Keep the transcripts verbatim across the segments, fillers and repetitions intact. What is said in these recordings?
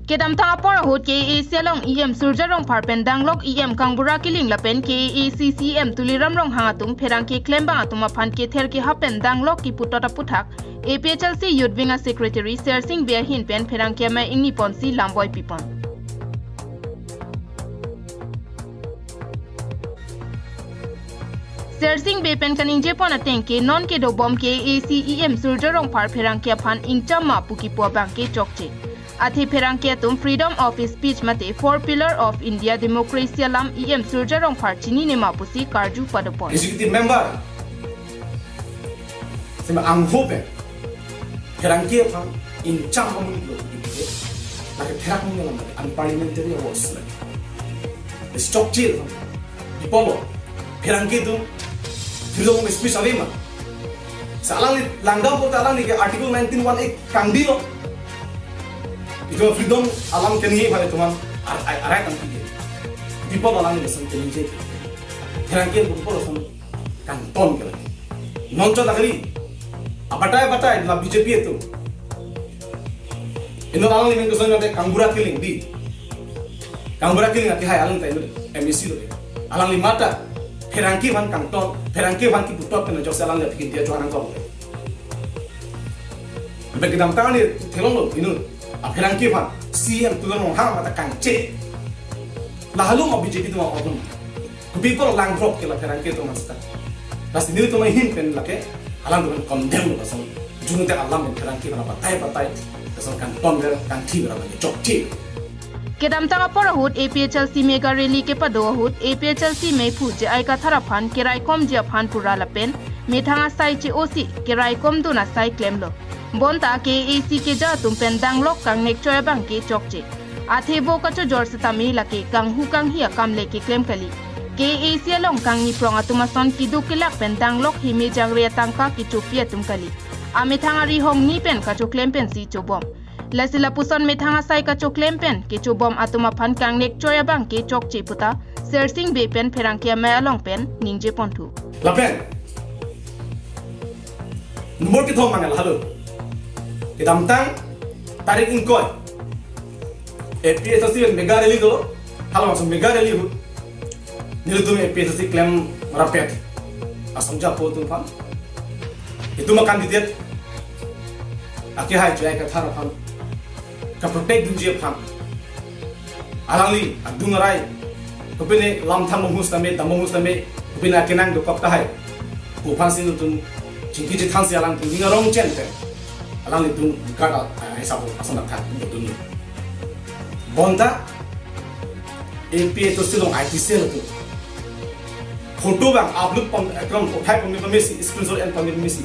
Kedamtang apor ahut K A A C along E M Surjya Rongphar pen danglok E M Kangbura Killing lapen K A A C C E M Tuliram Ronghang atum pherangke klembang atum aphan kether kehap pen danglok kiputot aputhak A P H L C Youth Wing a Secretary Sersing Bey ahin pen pherangke amei ingni ponsi lamboi pipon. Sersing Bey pen kaningje pon ateng ke non kedobom K A A C E M Surjya Rongphar pherangke aphan ingcham ma pu kipu abang ke chokche. Athe pherangke atum freedom of speech mate four pillar of India democracy alam E M Surjya Rongphar chinine ma pusi karju padopon. Executive member sema angho pen pherangke aphan ingcham amonit lo, lake therak amonit alam, unparliamentary words lake. Stock chill people lo, pherangke atum freedom of speech ave ma? Sa alangli langdam pulote alangli ke Article nineteen one A kangdi lo. Itum freedom alam keningje aphan itum aphan ar-, ar-, arai tangpi ke. People lo alangli lason keningje. Pherangke atum people lo lason kangton ke lake. Non chot lake ri. Abatai abatai la B J P atum. Inut alangli men koson nate Kangbura Killing di. Kangbura Killing ati hai alang ta inut M A C lo. Alangli mata pherangke aphan kangton, pherangke aphan kiputot pen jokse alangli aphi India chuan angkong. Lapen kedamtang ani thelong lo inut. A pherangke aphan C M Tuliram Ronghang mata kangche. Lahalung a B J P atum a-organ. Kopi apot langdrop ke la pherangke atum seta. Lasi nelitum ahin pen lake alangtum condemn lo lason. Jungte alam pen pherangke aphan abatai abatai lason kangton ver kangthi ver abang ke chokche. Kedamtang apor ahut A P H L C mega rally kepado ahut A P H L C meiphu J I Kathar aphan keraikomji aphan pura lapen methang asai che-osi keraikomdun asai klemlo. Bonta K A A C keja atum pen danglok kangnek choi abang ke chokche. Athe vo kachojor setame lake kanghu kanghi akam le keklem kali. K A A C along kangni prong atum ason keduk kelak pen danglok heme jangre atangka kechopi atum kali. Amethang arihong ni pen kachoklem pensi chobom. Lasi lapuson methang asai kachoklem pen kechobom atum aphan kangnek choi abang ke chokche puta Sersing Bey pen pherangke amei along pen ningje ponthu. Lapen number kethom mangel halo. Kedamtang tarik ingkoi A P H L C pen mega rally dolo. Halabangso mega rally ahut nelitum A P H L C klem rapet asong japo atum aphan, itum a-candidate akehai J I Kathar aphan kaprotect dunji aphan, alangli adung arai kopine lamthan bom ahut setame, dam bom ahut setame, kopine akenang dokok tahai pu aphansi nelitum chingki chethansi alangtum ning arong chen pen alanglitum guard a, a, hisap ason athak dodun. Bonta A P H L C along I T cell atum photo abang upload pon, ekdom uthai ponme pamesi, screenshot en ponme pamesi,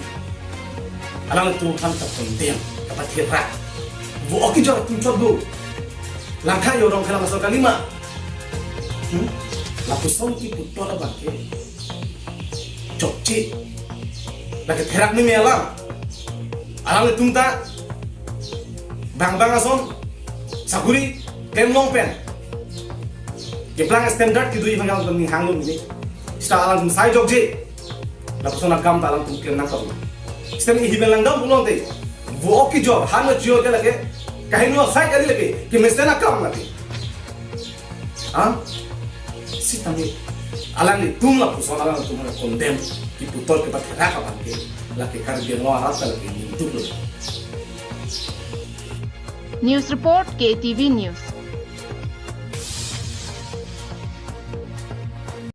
alangtum aphan kacondemn, kapatherak. Vo oki jor atum chot do. Langkha jorong khelang asor kalima. Hmm? Lapuson kiputot abang ke chokche. Lake therak ni me alam. Alanglitum ta bang bang ason sakuri klem long pen keplang standard kedo aphan alangtum ning hanglo ni. Seta alangtum sai jokje. Lapuson akam ta alangtum klem nangkok. Seta ni hiben langdam pulote vo oki jor han lo jio ke lake kaheno sai kali lake kemesen akam lake. Ha? Sitame alanglitum lapuson alangtum condemn kiputot kepatherak abang ke lake Karbi Anglong arat ta lake ningduk lo. News report, K T V News.